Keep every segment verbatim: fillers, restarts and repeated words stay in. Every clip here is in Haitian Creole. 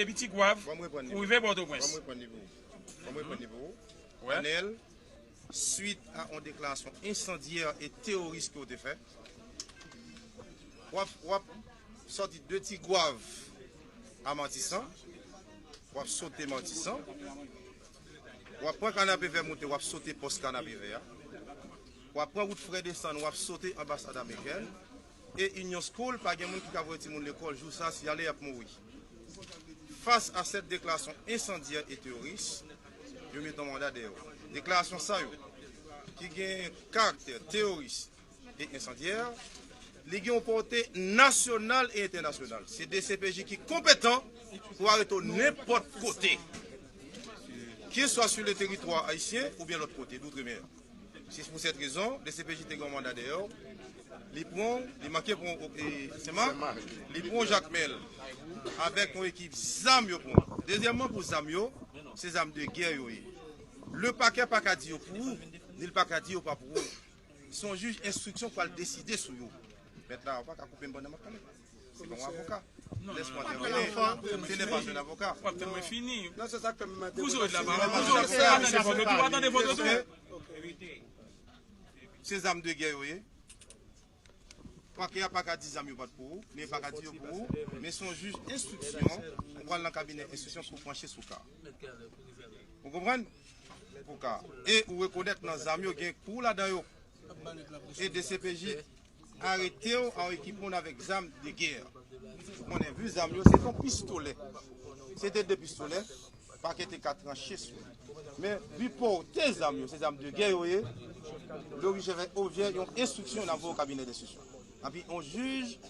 Depi Tigwav pou rive Pòtoprens. Ban m reprann li pou ou. Ban m reprann li pou ou. Wè. Anèl, swit a yon deklarasyon ensandyè e teworis ke w te fè, w ap, w ap sòti de Tigwav a Matisan, w ap sote Matisan, w ap pran Kanapevè moute, w ap sote pòs Kanapevè a, w ap pran wout Frè desann, w ap sote anbasad amerikèn, e Union School, pa gen moun ki ka voye timoun lekòl jou sa, si y ale, y ap mouri. Face à cette déclaration incendiaire et terroriste, yo mete yon manda dèyè w. Deklarasyon sa yo, ki gen karaktè teworis e ensandyè, li gen yon pòte nasyonal e entènasyonal. Se D C P J ki konpetan pou arete w nenpòt kote, qu'il soit sur le territoire haïtien ou bien lòt kote, d'outre-mer. Se pou sèt rezon, D C P J te gen yon manda dèyè w. Li pran, li manke pran, e, Senmak, li pran Jakmèl avèk yon ekip zam yo pran. Dezyèmman, pou zam yo, se zam de gè yo ye. Le pakè pa ka di yo pou ou, ni l pa ka di yo pa pou ou. Se yon jij enstriksyon k pral deside sou yo. Mèt la, ou pa ka koupe m pandan m ap pale. Se pa yon avoka. Lès mwen tèmine. Se ne pa yon avoka. W ap fè mwen fini. Non, se sa k fè m mande. Ou sot la, pa ou sot la, pa tande vòt ou, pa tande vòt ou. Se zam de gè yo ye. Pakè a pa ka di zam yo pa t pou ou, men pa ka di yo pou ou, men se yon jij enstriksyon, ou pral nan kabinè enstriksyon pou w panche sou ka. Ou konprann? Pou ka. E ou rekonèt nan zam yo gen pou ou ladan yo. E D C P J arete w a yon ekip moun avèk zam de gè. Ou konnen, vi zam yo, se te yon pistolè. Se te de pistolè. Pakè te ka tranche sou li. Men, vi pòte zam yo, se zam de gè yo ye, lè w rive fè objè yon enstriksyon, n ap voye w kabinè denstriksyon. Epi, yon jij,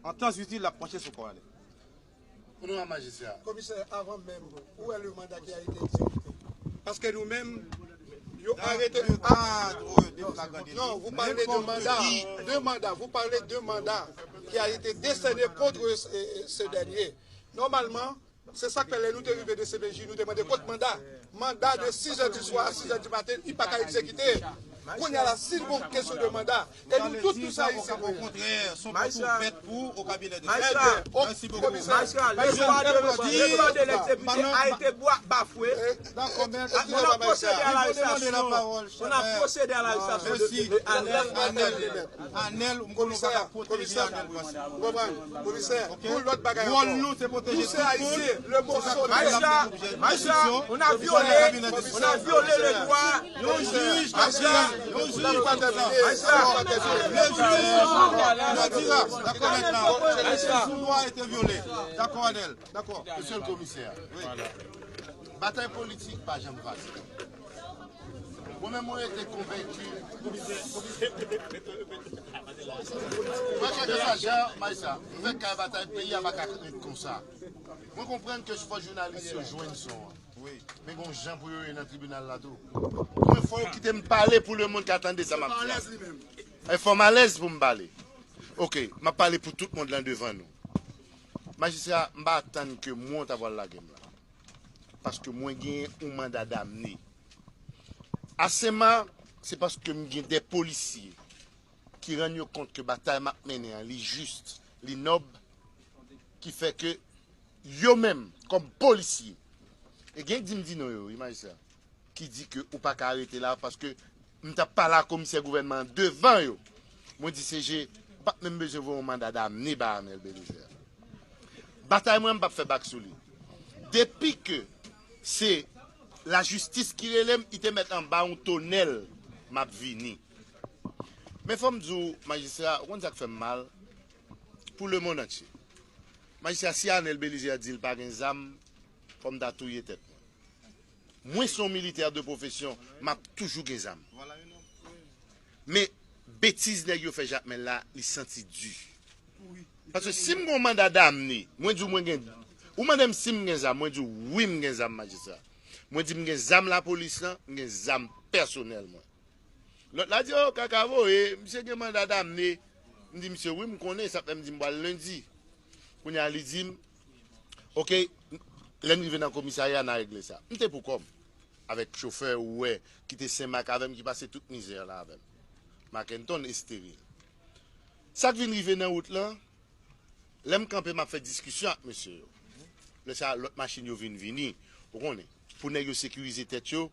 an tan itil, l ap panche sou kò a li. Onorab majistra. Komisè, avan menm, où est le mandat qui a été exécuté? Paske nou menm, yo arete. Dans le cadre de flagrant délit, non, vous parlez de mandat, de mandat, vous parlez de mandat qui a été décerné contre ce, ce dernier. Normalement, se sa k fè lè nou te rive D C P J, nou te mande kot manda. Manda de sis è di swa a sis è di maten, li pa ka egzekite. Kounye a la, si l gon kesyon de manda, e nou tout, nou se Ayisyen nou ye. Majistra, majistra, le droit de, le droit de l'exécutif a été ba-, bafoué. On a procédé à l'arrestation, on a procédé à l'arrestation de, de Anel. Anel, ou konn nou pa ka pwoteje Anel Pwens. Ou konprann? Komisè, pou lòt bagay ankò. Wòl nou, se pwoteje tout moun. Majistra, majistra, on a violé, on a violé le droit. Yon jij k ap di, yon jij k ap di. Majistra. Le jij, le dira. Dakò, mentnan. Le droit a été violé. Dakò, Anel. Dakò. Mesye le komisè. Wi. Batay politik pa janm fasil. Mwen menm, mwen rete konvenki. Mwen, kèlkeswa jan, majistra, nou fè kay batay, peyi a pa ka ret konsa. Mwen konprann ke fò jounalis yo jwenn son an. Men gon jan pou yo ye nan tribinal la tou. Mwen, fò yo kite m pale pou lemonn ka tande sa m ap di a. E fò m alèz pou m pale. Oke, m ap pale pou tout mond lan devan nou. Majistra, m pa atann ke mwen w ta pral lage m la. Paske mwen gen yon manda damne. A Senmak, se paske m gen de polisye ki rann yo kont ke batay m ap mennen an, li jis, li nòb, ki fè ke yo menm, kòm polisye, e gen k di m di non yo, wi, majistra, ki di ke ou pa ka rete la paske m t ap pale a komisè gouvènman an devan yo. Mwen di C G pa t menm bezwen voye yon manda damne ba Arnel Belizaire. Batay mwen, m p ap fè bak sou li. Depi ke se lajistis ki rele m, li te mèt anba yon tonèl, m ap vini. Men fò m di w, majistra, ou konn sa k fè m mal? Pou lemonn antye. Majistra, si Arnel Belizaire di l pa gen zam, fò m ta touye tèt mwen. Mwen se yon militè de pwofesyon, m ap toujou gen zam. Men betiz nèg yo fè Jakmèl la, li santi di. Paske si m gen yon manda damne, mwen di w mwen gen, ou mande m si m gen zam, mwen di w wi m gen zam, majistra. Mwen di m gen zam lapolis lan, m gen zam pèsonèl mwen. Lòt la di, o, kaka voye, misye gen manda damne. M di misye, wi, m konnen, sa fè m di m pral lendi. Kounye a, li di m, oke, lè n rive nan komisarya, n a regle sa. M te pou kò m, avèk chofè ou wè, ki te Senmak avè m, ki pase tout mizè la avè m. Mackenton esteril. Sa k vin rive nan wout lan, lè m kanpe, m ap fè diskisyon ak mesye yo. Apre sa, lòt machin yo vin vini. Ou konnen, pou nèg yo sekirize tèt yo,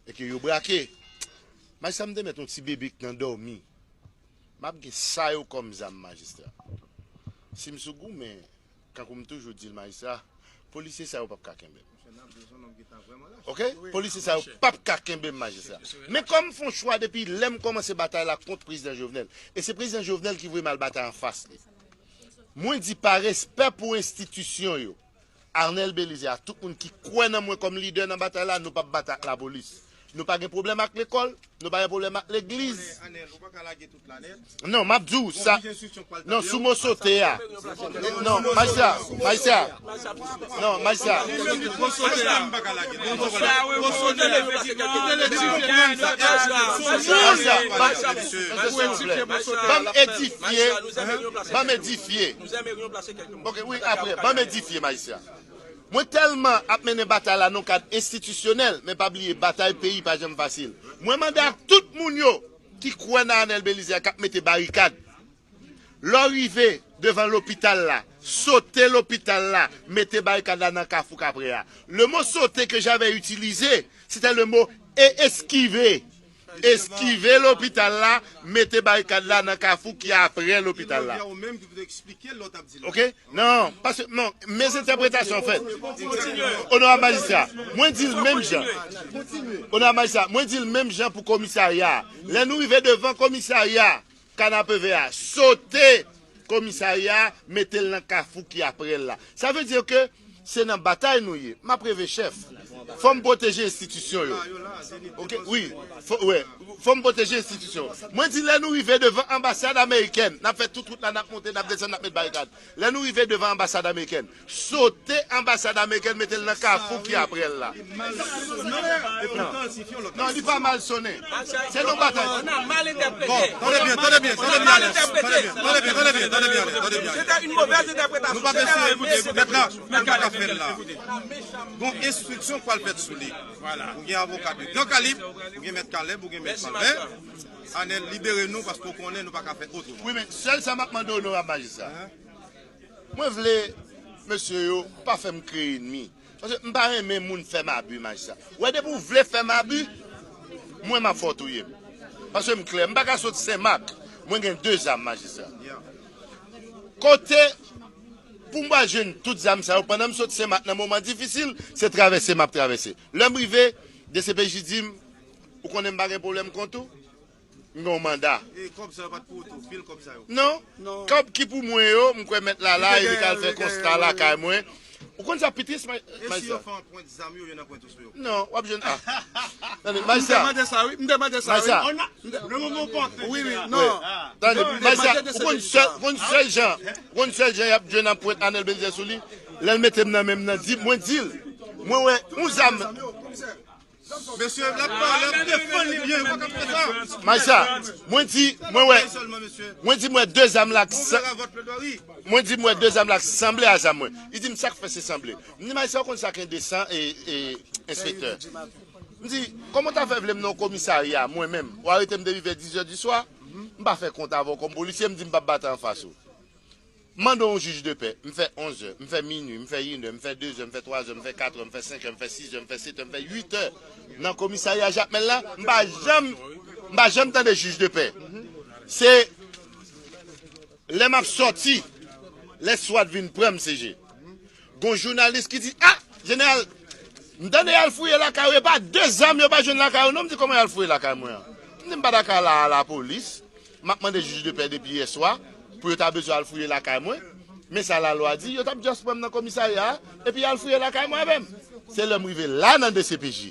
e ke yo brake. Majistra, m te mèt yon ti bebe k nan dòmi. M ap gen sa yo kòm zam, majistra. Si m sou goumen, kankou m toujou di l, majistra, polisye sa yo p ap ka kenbe m. Oke? Polisye sa yo p ap ka kenbe m, majistra. Men kòm m fè yon chwa depi lè m kòmanse batay la kont prezidan Jovenel, e se prezidan Jovenel ki voye m al batay anfas li. Mwen di pa respè pou enstitisyon yo, Arnel Belizaire, a tout moun ki kwè nan mwen kòm lidè nan batay la, nou p ap batay ak lapolis. Nou pa gen pwoblèm ak lekòl, nou pa gen pwoblèm ak legliz. Non, m ap di w sa. Non, sou mo sote a. Non, majistra, majistra. Non, majistra. Majistra, ban m edifye, ban m edifye. Ok, wi, apre, ban m edifye, majistra. Mwen tèlman ap mennen batay la nan kad enstitisyonèl, men pa bliye, batay peyi pa janm fasil. Mwen mande ak tout moun yo ki kwè nan Arnel Belizaire k ap mete barikad. Lè w rive devan lopital la, sote lopital la, mete barikad la nan kafou Kaprè a. Le mot sauter que j'avais utilisé, c'était le mot e- esquiver. Eskive lopital la, mete barikad la nan kafou ki apre lopital la. Oke? Non, paske, non, mezentèpretasyon fèt. Onorab majistra, mwen di l menm jan. Onorab majistra, mwen di l menm jan pou komisarya a. Lè nou rive devan komisarya, Kanapevè a, sote komisarya a, mete l nan kafou ki apre l la. Sa vle di ke se nan batay nou ye. M ap reve chèf. Fò m pwoteje enstitisyon yo. Oke, wi. Fò, wè. Fò m pwoteje enstitisyon. Mwen di lè nou rive devan anbasad amerikèn, n ap fè tout wout la, n ap monte, n ap desann, n ap met barikad. Lè nou rive devan anbasad amerikèn, sote anbasad amerikèn, mete l nan kafou ki apre l la. Non, li pa mal sonnen. Se yon batay. Bon, tande byen, tande byen, tande byen, tande byen, tande byen, tande byen, tande byen. Nou pa bezwen, mèt la, nou pa ka fè l la. Gon enstriksyon k pral fèt sou li. Ou gen avoka de gran kalib, ou gen mèt Caleb, ou gen mèt Malvin. Anèl, libere nou paske w konnen nou pa ka fè otreman. Wi, men sèl sa m ap mande onorab majistra. Mwen vle mesye yo pa fè m kreye enmi. Paske m pa renmen moun fè m abi, majistra. Ou wè, depi w vle fè m abi, mwen m ap fè w touye m. Paske m klè, m pa ka sot Senmak, mwen gen de zam, majistra. Kote pou m pral jwenn tout zam sa yo, pandan m sot Senmak nan moman difisil, se travèse m ap travèse. Lè m rive, D C P J di m, ou konnen m pa gen pwoblèm kont ou, m gen yon manda. E kòb sa yo pa t pou ou tou, pil kòb sa yo? Non. Non. Kòb ki pou mwen yo, m kwè mèt la la, e li ka al fè konsta lakay mwen. Ou konn sa pi tris, ma-, e si yo fè anprent zam yo, yo nan pwent sou yo? Non, w ap jwenn, a. Tande, majistra. M te mande sa, wi. M te mande sa, wi. Majistra. Le moman opòten. Wi, wi, non. Tande, majistra, ou konn sèl, ou konn sèl jan, ou konn sèl jan y ap jwenn anprent Anèl Belizaire sou li? Lè l mete m nan men m nan, di, mwen di l, mwen wè yon zam. Mesye, l ap pale, l ap defann li byen, ou pa ka fè sa. Majistra, mwen di, mwen wè, mwen di, mwen wè de zam la k san-, mwen di, mwen wè de zam la k sanble a zam mwen. Li di m, sa k fè se sanble? M di, majistra, ou konn sa k endesan, e, e, enspektè? M di, kòman w ta fè vle m nan yon komisarya, mwen menm, ou arete m depi vè dizè di swa, m pa fè kont avè w kòm polisye, m di m p ap batay anfas ou. M mande yon jij de pè, m fè onz è, m fè minui, m fè inè, m fè dezè, m fè twazè, m fè katrè, m fè senkè, m fè sizè, m fè setè, m fè uitè nan komisarya Jakmèl la, m pa janm, m pa janm tande jij de pè. Se lè m ap sòti, lè swat vin pran m, C G. Gon jounalis ki di, a, jeneral, m tande y al fouye lakay ou, e pa de zam yo pa jwenn lakay ou non. M di, kòman y al fouye lakay mwen an? M di, m pa ta ka la a lapolis. M ap mande jij de pè depi yèswa pou yo ta bezwen al fouye lakay mwen. Men sa lalwa di, yo t ap just pran m nan komisarya a, epi y al fouye lakay mwen avè m. Se lè m rive la nan D C P J.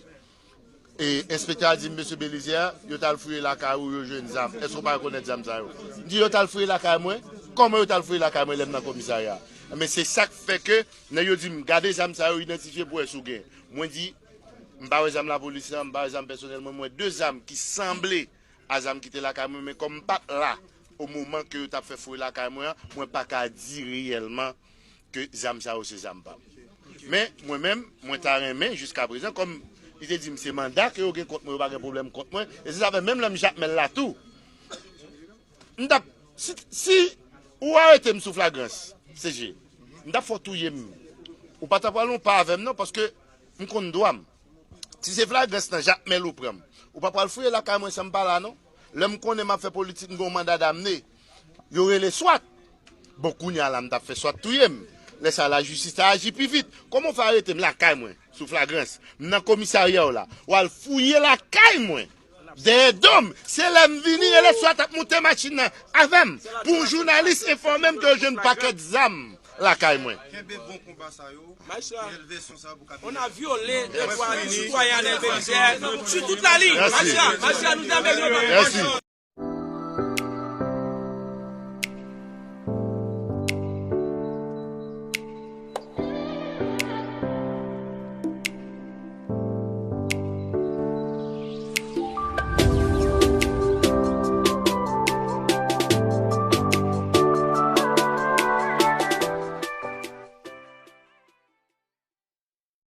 E enspektè a di m, mesye Belizaire, yo t al fouye lakay ou, yo jwenn zam. Èske w pa rekonèt zam sa yo? M di, yo t al fouye lakay mwen? Kòman yo t al fouye lakay mwen lè m nan komisarya a? Men se sa k fè ke, nèg yo di m, gade zam sa yo, idantifye pou wè si w gen. Mwen di, m pa wè zam lapolis lan, m pa wè zam pèsonèl mwen, mwen wè de zam ki sanble a zam ki te lakay mwen, men kòm m pa t la o moman ke yo t ap fè fouye lakay mwen an, mwen pa ka di reyèlman ke zam sa yo se zam pa m. Men, mwen menm, mwen ta renmen, jiskaprezan, kòm li te di m se manda ke yo gen kont mwen, yo pa gen pwoblèm kont mwen, e se sa fè menm lè m Jakmèl la tou, m t ap, si, si ou arete m sou flagrans, C G, m t ap fè w touye m. Ou pa ta pral yon pa avè m non, paske m konn dwa m. Si se flagrans nan Jakmèl ou pran m, ou pa pral fouye lakay mwen san m pa la non. Lè m konnen m ap fè politik, m gen yon manda damne. Yo rele swat. Bon, kounye a la, m t ap fè swat touye m. Lè sa, lajistis ta aji pi vit. Kòman w fè arete m lakay mwen, sou flagrans? M nan komisarya w la. W al fouye lakay mwen. Dèyè do m. Se lè m vini, rele swat ap moute machin nan avè m. Pou yon jounalis enfòme m ke yo jwenn pakèt zam lakay mwen. Kenbe bon konba sa yo. Maestra, on a violé les droits du citoyen à l'Elbé Lizère sur toute la ligne. Maestra, maestra, nous avons